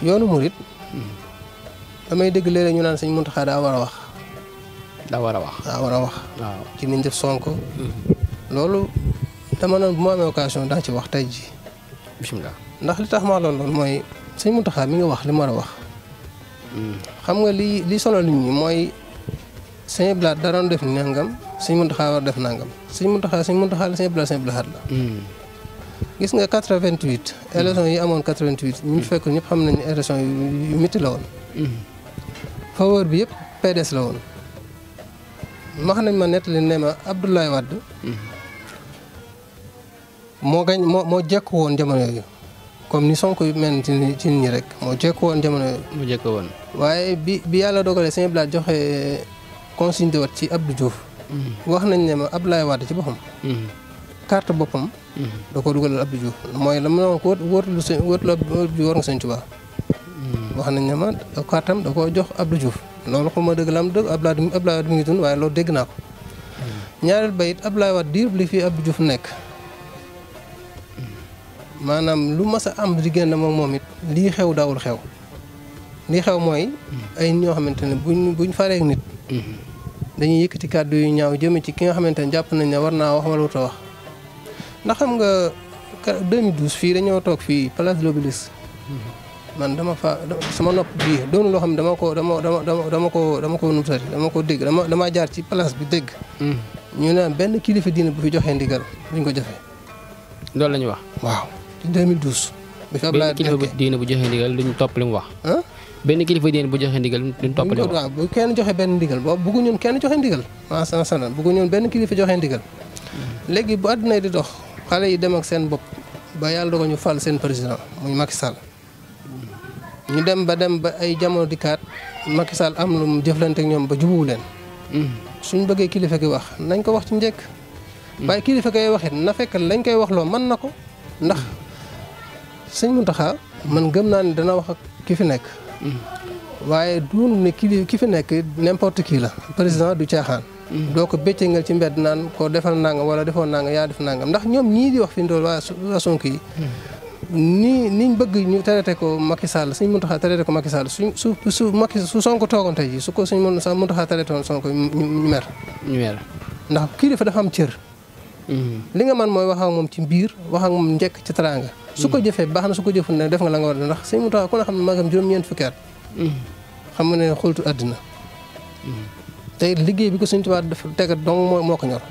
yoonu murit damay dégg léeg-léeg ñu naan sëñ Muntaxa daa war a wax. daa war a wax. waaw ci niñ def Sonko. loolu dama noon bu ma amee occasion daa ci wax tey jii. bisimilah. ndax li tax ma loolu mooy sëñ Muntaxa mi ngi wax li mu war a wax. xam nga li sonal nit ñi mooy sëñ Blaat da doon def nangam sëñ Muntaxa war def nangam sëñ Muntaxa la sëñ Blaat la. gis nga 88 élection yi amoon 88 ñu fekk ñëpp xam nañu élection yu métti la woon. faveur bi yëpp PDS la woon. wax nañ ma nettali ne ma Abdoulaye Wade. moo jekku woon jamono yooyu comme ni Sonko yu mel ci nit ñi rek moo jekku woon jamono yooyu. mu jekku woon. waaye bi yàlla dogalee sëñ Blaat joxe consigne de vote ci Abdou Diouf. wax nañ ne ma Abdoulaye Wade ci boppam. carte boppam. da ko dugalal Abdou Diouf mooy la ma ko wóotul Abdou Diouf war nga sëñ Tuubaa. wax nañ ne ma kartam da koo jox Abdou Diouf loolu xaw ma dëgg la am dëgg Abdoulaye Wade mi ngi dund waaye loolu dégg naa ko. ñaareel ba it Abdoulaye Wade diir li fii Abdou Diouf nekk. maanaam lu mas a am diggante moom it lii xew daawul xew. lii xew mooy. ay ñoo xamante ne buñ faree nit. dañuy yëkkati kàddu yu ñaaw jëme ci ki nga xamante ne jàpp nañ ne war naa wax wala wut a wax. ndax xam nga 2012 fii dañoo toog fii place de l'Obélisque. man sama nopp bii doonu loo xam ne dama ko dégg dama jaar ci place bi dégg. ñu ne benn kilifa diine bu fi joxee ndigal duñ ko jëfee. loolu la ñu wax. waaw ci 2012. bi fi Abdoulaye benn kilifa diine bu joxee ndigal duñ topp li mu wax. benn kilifa diine bu joxee ndigal duñ topp li mu wax. waaw bu kenn joxe benn ndigal boobu bëggu ñun kenn joxe ndigal. waaw sana bëggu ñun benn kilifa joxe ndigal. léegi bu àdduna di dox xale yi dem ak seen bopp ba yàlla dogal ñu fal seen président muy Macky Sall. ñu dem ba ay jamono dikkaat Macky Sall am lu mu jëflante ak ñoom ba jubuwu leen. suñ bëggee kilifa gi wax nañ ko wax ci njëkk. waaye kilifa koy waxit na fekk lañ koy wax loo mën na ko ndax sëñ Muntaxa man gëm naa ne dana wax ak ki fi nekk. waaye duunu ne ki fi nekk n'importe qui la président du caaxaan. doo ko bëccëngal ci mbedd naan koo defal nangam wala defoon nangam yaa def nangam ndax ñoom ñii di wax fi ndool waa Sonko yi. niñ bëgg ñu traité ko Macky Sall sëñ Muntaxa traité ko Macky Sall su Sonko toogoon tey jii su ko sëñ Muntaxa traité woon Sonko ñu mer. ndax kilifa dafa am cër. li nga man mooy wax ak moom ci biir wax ak moom njëkk ci teraanga. su ko jëfee baax na su ko jëful ne def nga la nga war a ndax sëñ Muntaxa ku ne xam ne magam juróom-ñeent fukki at. xam nga ne xultu àddina. te liggéey bi ko sëñ Tuubaa def tegat dong moo ko ñor.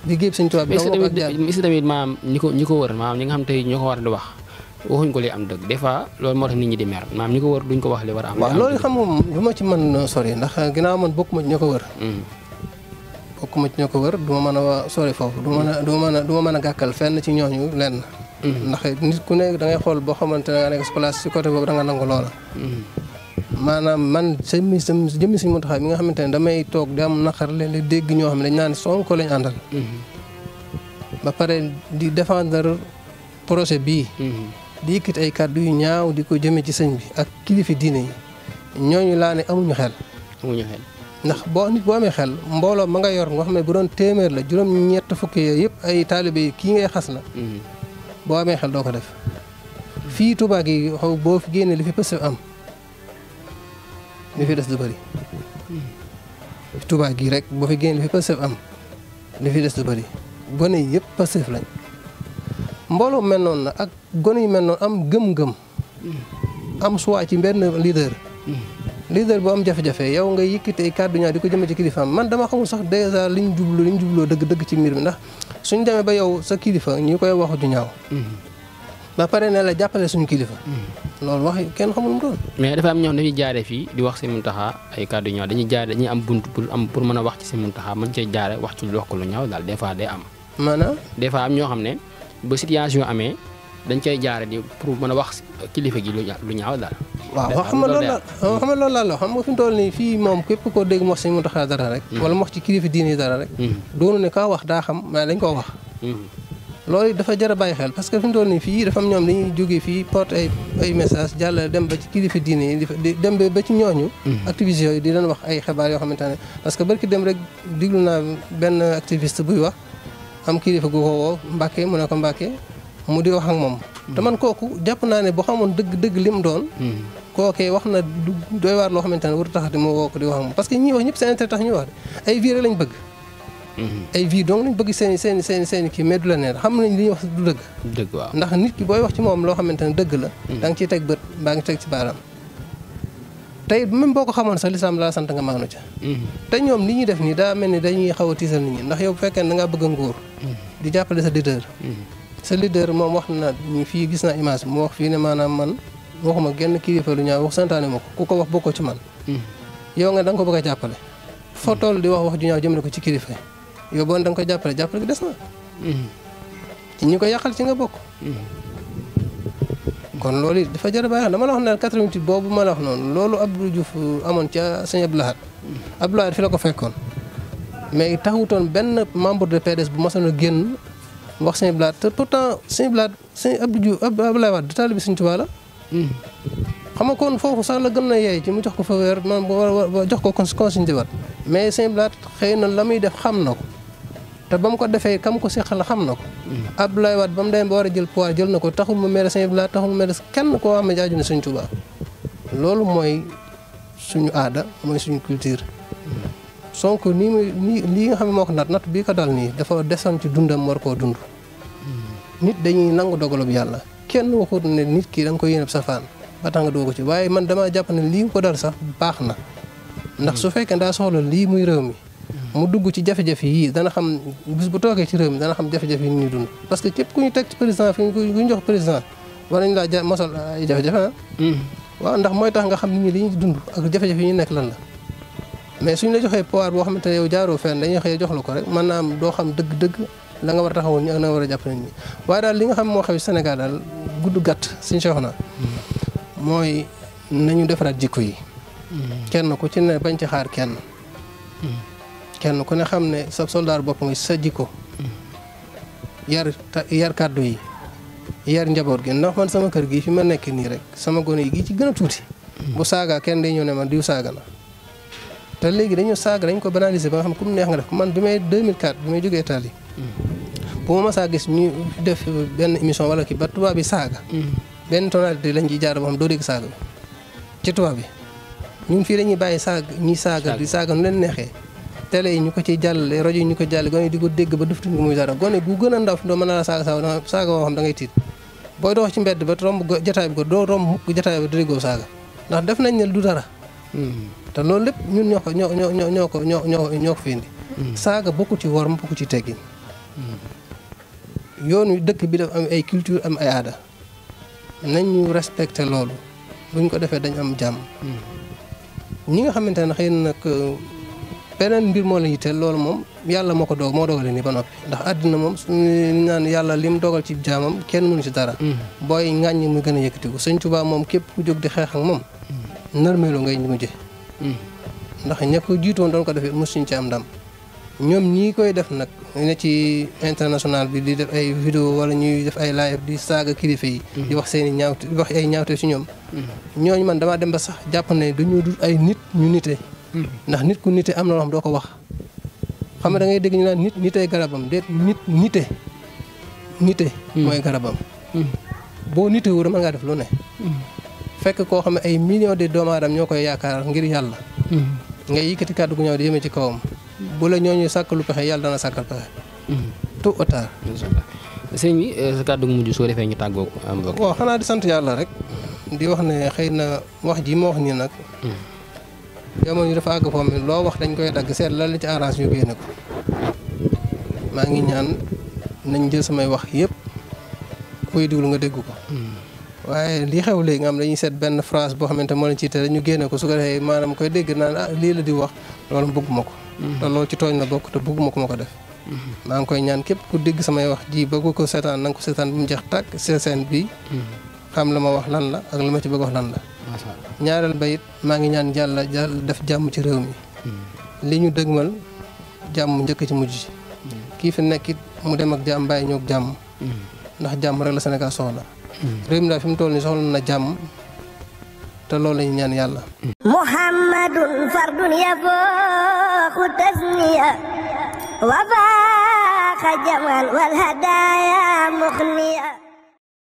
liggéey bi sëñ Tuubaa bi dong moo ko jaar mais tamit maam ñi ko wër maam ñi nga xam tey ñoo ko war di wax waxuñ ko li am dëgg des fois loolu moo tax nit ñi di mer maam ñi ko wër duñ ko wax li war a am. waaw loolu xam moom du ma ci mën sori ndax ginnaaw man bokkuma ci ñoo ko wër. bokkuma ci ñoo ko wër du ma mën a sori foofu du ma mën a gàkkal fenn ci ñooñu lenn. ndax nit ku nekk da ngay xool boo xamante ne nga nekk si place si côté boobu da nga nangu loola. maanaam man jëmmi Sëñ Muntaxa mi nga xamante ne damay toog di am naqar léeg-léeg dégg ñoo xam ne dañ naan Sonko lañ àndal. ba pare di défendre projet bii. di yëkkati ay kàddu yu ñaaw di ko jëmee ci sëñ bi ak kilifi diine yi ñooñu laa ne amuñu xel. ndax nit boo amee xel mbooloo ma nga yor nga xam ne bu doon téeméer la juróom-ñett fukki yooyu yëpp ay taalibe yi kii ngay xas la. boo amee xel doo ko def. fii Tuubaa gi xaw boo fi génnee li fi Pastef am. li fi des du bëri. Tuubaa gii rek boo fi génn li fi Pastef am li fi des du bëri gone yi yëpp Pastef lañ mbooloo mel noonu na ak gone yi mel noonu am gëm-gëm am choix ci benn leader boo am jafe-jafe yow nga yëkkati ay kàddu ñaaw di ko jëme ci kilifaam man dama xamul sax dèjà liñ jubloo dëgg ci mbir mi ndax suñ demee ba yow sa kilifa ñu koy waxu ju ñaaw ba pare ne la jàppale suñu kilifa. loolu wax kenn xamul mu doon. mais dafa am ñoo xam dañuy jaare fii di wax Sëñ Muntaxa ay kàddu ñaaw dañuy am bunt pour mën a wax ci Sëñ Muntaxa mën cee jaare wax ci lu wax ko lu ñaaw daal des fois day am. maanaam. des fois am ñoo xam ne ba situation amee dañ cay jaare di pour mën a wax kilifa gi lu ñaaw daal. waaw xam nga loolu la xam nga fi mu toll nii fii moom képp koo dégg mu wax Sëñ Muntaxa dara rek. wala mu wax ci kilifa diine dara rek. doonu ne kaa wax daa xam mais dañ koo wax. loolu dafa jar a bàyyi xel parce que fi mu toll nii fii dafa am ñoom dañuy jógee fii porte ay message jàll dem ba ci kilifa diine yi di dem ba ci ñooñu. activistes yooyu di leen wax ay xibaar yoo xamante ne parce que barki dem rek diglu naa benn activiste buy wax am kilifa gu ko woo Mbàkke mu ne ko Mbàkke mu di wax ak moom te man kooku jàpp naa ne boo xamoon dëgg lim doon. kookee wax na du doy waar loo xamante ne war a taxati moo woo ko di wax moom parce que ñi wax ñëpp seen intérêt tax ñuy wax de ay vie rek lañ bëgg. ay vie donc lañ bëgg seen kii mais du la neex xam nañ li ñuy wax du dëgg. dëgg waaw ndax nit ki booy wax ci moom loo xamante ne dëgg la. da nga ciy teg bët mbaa ngi teg ci baaraam. tey même boo ko xamoon sax lislaam laa sant nga maanu ca. te ñoom li ñuy def nii daa mel ni dañuy xaw a tiisal nit ñi ndax yow bu fekkee ne da ngaa bëgg a nguur. di jàppale sa leader. sa leader moom wax na ñu fii gis naa image mu wax fii ne maanaam man waxuma genn kilifa lu ñaaw wax santaane ma ko ku ko wax bokkoo ci man. yow nga da nga ko bëgg a jàppale. foo toll di wax ju ñaaw jëmale ko ci kilifa yow boo da nga koy jàppale gi des na. ci ñi ko yàqal ci nga bokk. kon loolu it dafa jar a bàyyi dama la wax ne 88 boobu ma la wax noonu loolu Abdou Diouf amoon ca sëñ Abdou Lahad. Abdou Lahad fi la ko fekkoon mais taxutoon benn membre de PDS bu mosoon a génn wax sëñ Abdou Lahad te pourtant sëñ Abdou Lahad sëñ Abdou Diouf Abdoulaye Wade taalibe Sëñ Tuubaa la. xam nga kon foofu sax la gën na yeey ci mu jox ko fa weer man jox ko consigne waat mais sëñ Abdou Lahad xëy na la muy def xam na ko. te ba mu ko defee kam ko seqal xam na ko. Abdoulaye Wade ba mu demee ba war a jël pouvoir jël na ko taxul mu mere sëñ Abdou Lahad taxul mu mere kenn koo xam ne jaaju na Sëñ Tuubaa loolu mooy suñu aada mooy suñu culture. Sonko nii muy lii nga xam ne moo ko natt bii ko dal nii dafa desoon ci dundam war koo dund. nit dañuy nangu dogalub yàlla kenn waxut ne nit ki da nga koy yéene safaan ba tax nga doo ko ci waaye man damaa jàpp ne lii ko dal sax baax na ndax su fekkee daa soxla lii muy réew mi. mu dugg ci jafe-jafe yii dana xam bis bu toogee ci réew mi dana xam jafe-jafe yi ñuy dund parce que képp ku ñu teg ci président fi ñu jox président war nañu laa mosal ay jafe-jafe waaw ndax mooy tax nga xam nit ñi li ñuy dund ak jafe-jafe yi ñu nekk lan la mais suñu la joxee pouvoir boo xamante ne yow jaaroo fenn dañuy xëy jox la ko rek mën naa am doo xam dëgg-dëgg la nga war a taxawoon ñi ak la nga war a jàpp nit ñi waaye daal li nga xam moo xew Sénégal daal gudd gàtt suñu soxna mooy nañu defaraat jikko yi kenn ku ci ne bañ ci xaar kenn ku ne xam ne sa soldaar bopp nga sa jikko yar kàddu yi yar njaboot gi ndax man sama kër gi fi ma nekk nii rek sama gone yi gi ci gën a tuuti bu saaga kenn day ñëw ne man diw saaga na te léegi dañu saaga dañ ko banaliser ba nga xam ku mu neex nga def man bi may 2004 bi may jógee Italie bu ma masaa gis ñu def benn émission wala ki ba tubaab bi saaga benn tonalité lañ ciy jaar boo xam doo dégg saaga bi ci tubaab bi ñun fii dañuy bàyyi ñuy saaga di saaga nu leen neexee télé yi ñu ko ciy jàllale rajo yi ñu ko jàllale gone yi di ko dégg ba duftin ko muy dara gone gu gën a ndaw fi doo mën naa la saaga woo xam da ngay tiit booy dox ci mbedd ba romb jataay bi ko doo romb mukk jataay bi da déggoo saaga ndax def nañ ne du dara te loolu lépp ñun ñoo ko fi indi saaga bokku ci worm bokku ci teggin yoon wi dëkk bi daf am ay culture am ay aada nañ ñu respecté loolu buñ ko defee dañ am jàmm ñi nga xamante ne xëy na nag beneen mbir moo la yitteel loolu moom yàlla moo dogale nii ba noppi ndax àddina moom suñu naan yàlla lim dogal ci jaamam kenn mënu ci dara booy ŋàññ mu gën a yëkkatiku Sëñ Tuubaa moom képp ku jóg di xeex ak moom nërmeelu ngay mujje ndax ña ko jiitoon doon ko defee mosuñ ci am ndam ñoom ñii koy def nag ne ci international bi di def ay vidéo wala ñuy def ay live di saaga kilifa yi di wax seeni ñaawte di wax ay ñaawte ci ñoom ñooñu man damaa dem ba sax jàpp ne dañu dul ay nit ñu nite ndax nit ku nite am na loo xam doo ko wax xam nga da ngay dégg ñu naan nit nitee garabam déet nite mooy garabam boo nite wu mën ngaa def lu ne fekk koo xam ne ay millions de doomu aadama ñoo koy yaakaar ngir yàlla ngay yëkkati kàddu gu ñëw di jëmee ci kawam bu la ñooñu sàkkalu pexe yàlla dana sàkkal pexe tôt ou tard sëñ bi sa kàddu gu mujj soo defee ñu tàggoo am bokk waaw xanaa di sant yàlla rek di wax ne xëy na wax ji ma wax nii nag jamono ñu dafa àgg foofu mi loo wax dañ koy dagg seet lan la ci arrange ñu génne ko maa ngi ñaan nañ jël samay wax yëpp koy déglu nga dégg ko waaye li xew léegi nga xam dañuy seet benn phrase boo xamante moo leen ci tere ñu génne ko su ko defee maanaam koy dégg naan lii la di wax loolu bëgguma ko te loolu ci tooñ la bokk te bëgguma ko ma ko def maa ngi koy ñaan képp ku dégg samay wax ji bëgg ko seetaan na nga ko seetaan bu mu jeex tàkk seen bi xam la ma wax lan la ak la ma ci bëgg wax lan la ñaareel ba it maa ngi ñaan yàlla def jàmm ci réew mi li ñu dëgmal jàmm njëkk ci mujj kii fi nekk it mu dem ak jàmm bàyyi ñoog jàmm ndax jàmm rek la Sénégal soxla réew mi daal fi mu toll nii soxla na jàmm te loolu la ñu ñaan yàlla muhammadun fardun yafooxu tasniya wa faaxa jamal wal hadaaya